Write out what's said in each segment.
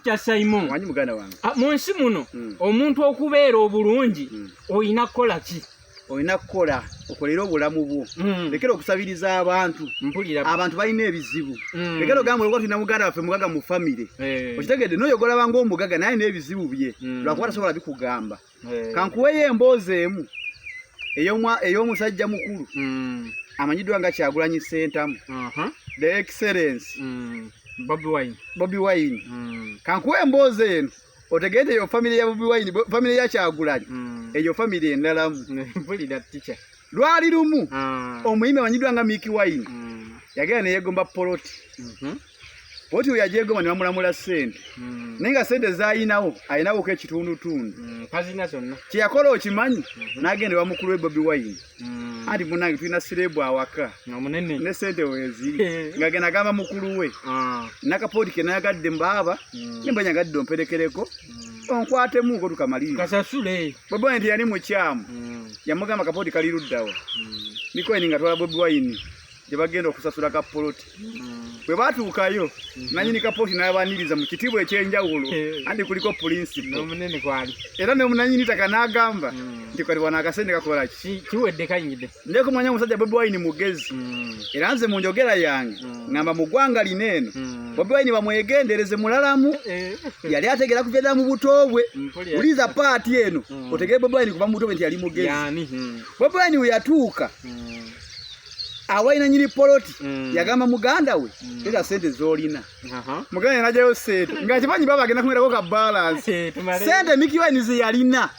Kya Simon. Wanyi muganda wange. Ah, mu nsi muno omuntu okubeera obulungi olina kukola ki? Olina kukola okolere obulamu bwo. Lekera okusabiriza abantu. Mpulira. Abantu balina ebizibu. Lekera ogamba olwokuba tulina muganda waffe mugaga mu famire. Okitegedde n'oyo gw'olaba ng'omugaga naye alina ebizibu bye. Lwakuba tasobola bikugamba. Kankuweyo emboozi emu ey'omusajja mukulu amanyiddwa nga Kyagulanyi Ssentamu. The Excellence. Bobi Wine. Bobi Wine. Kankuwe emboozi eno otegeere eyo famire ya Bobi Wine, famire ya Kyagulanyi. Eyo famire endalamu. Mpulira teacher. Lwali lumu omuyimbi amanyiddwa nga Mickey Wine yagenda ne yeegomba poloti. Poloti we yagyegomba ne bamulamula ssente. Naye nga ssente z'ayinawo ayinawoko ekitundutundu. Tazirina zonna. Kye yakola okimanyi? N'agenda ewa mukulu we Bobi Wine. Anti munnange tulina sireebu awaka. Omunene. Ne ssente weeziri. Ng'agenda agamba mukulu we. N'akapooti ke nayagadde mbaaba, ne mba nyagadde omperekereko, onkwatemuuko tukamalirize. Kasasule. Bobi Wine teyali mukyamu. Yamugamba kapooti kali ludda wa. Mickey Wine ng'atwala Bobi Wine gye bagenda okusasula ka poloti. Bwe baatuukayo, nannyini kapooti n'abaniriza mu kitiibwa eky'enjawulo, anti kuliko pulinsipo. N'omunene kwali. Era n'omunannyini ttaka n'agamba nti kati wano akasente kakola ki? Kiwedde kayingidde. Naye kumanya omusajja Bobi Wine mugezi. Era nze mu njogera yange ngamba mu ggwanga lino eno Bobi Wine bamwegendereze mulalamu. Yali ategeera kuva ddala mu buto bwe. Wuliriza paati eno otegere Bobi Wine kuva mu buto bwe nti yali mugezi. Bobi Wine we yatuuka awalina nyini poloti yagamba muganda we leeta ssente z'olina. Muganda n'aggyayo ssente ng'akimanyi baba agenda kunywerako ka balance. Ssente Mickey Wine ze yalina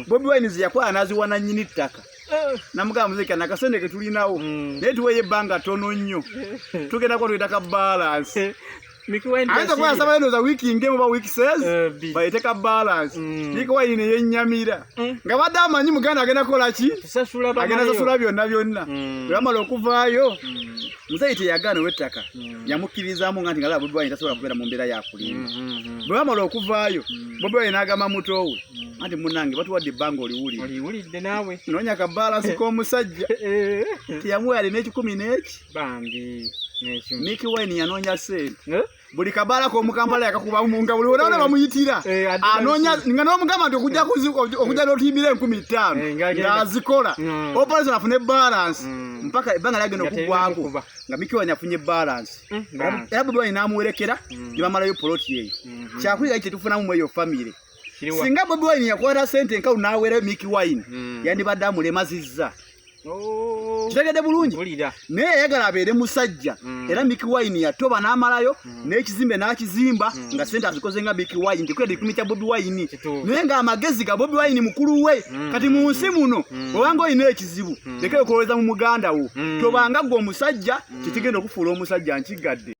Bobi Wine ze yakwala n'aziwa nannyini ttaka. Namugamba muziki kana akasente ke tulinawo naye tuweeyo ebbanga ttono nnyo tugenda kuba tuleeta ka balance. Ayinza kuba yasaba eno za wiiki ng'emu oba wiiki sezi baleete ka balance. Mickey Wine ne yennyamira nga badde amanyi muganda agenda kukola ki? Agenda sasula byonna byonna. Bwe bamala okuvaayo muzeeyi teyagaana ow'ettaka yamukkirizaamu nga nti nga Bobi Wine tasobola kubeera mu mbeera ya kulimba. Bwe bamala okuvaayo Bobi Wine n'agamba muto we anti munnange batuwadde ebbanga oliwulire. Oliwulidde naawe. Noonya ka balance k'omusajja. Teyamuwa yali n'ekikumi n'eki. Bambi. Mickey Wine yanoonya ssente. Buli kabaala k'omu Kampala yakakuba mu nga buli wonna bamuyitira. Anoonya nga n'omugamba nti okujja n'otuyimbira 5000 ng'azikola. Operation afune balance mpaka ebbanga lyagenda okuggwako nga Mickey Wine afunye balance. Era Bobi Wine n'amuwerekera ne bamalayo poloti eyo. Kyakuyiga ki kye tufunamu mu eyo famire. Singa Bobi Wine yakwata ssente enkalu n'awerayo Mickey Wine yandibadde amulemazizza. Kitegedde bulungi. Naye yayagala abeere musajja. Era Mickey Wine yatoba n'amalayo n'ekizimbe n'akizimba nga ssente azikoze nga Mickey Wine tekwedde kikumi kya Bobi Wine. Naye ng'amagezi ga Bobi Wine mukulu we. Kati mu nsi muno bw'obanga olina ekizibu lekera okulowooza mu muganda wo. Tobanga ggwe omusajja kye kigenda okufuula omusajja nkigadde.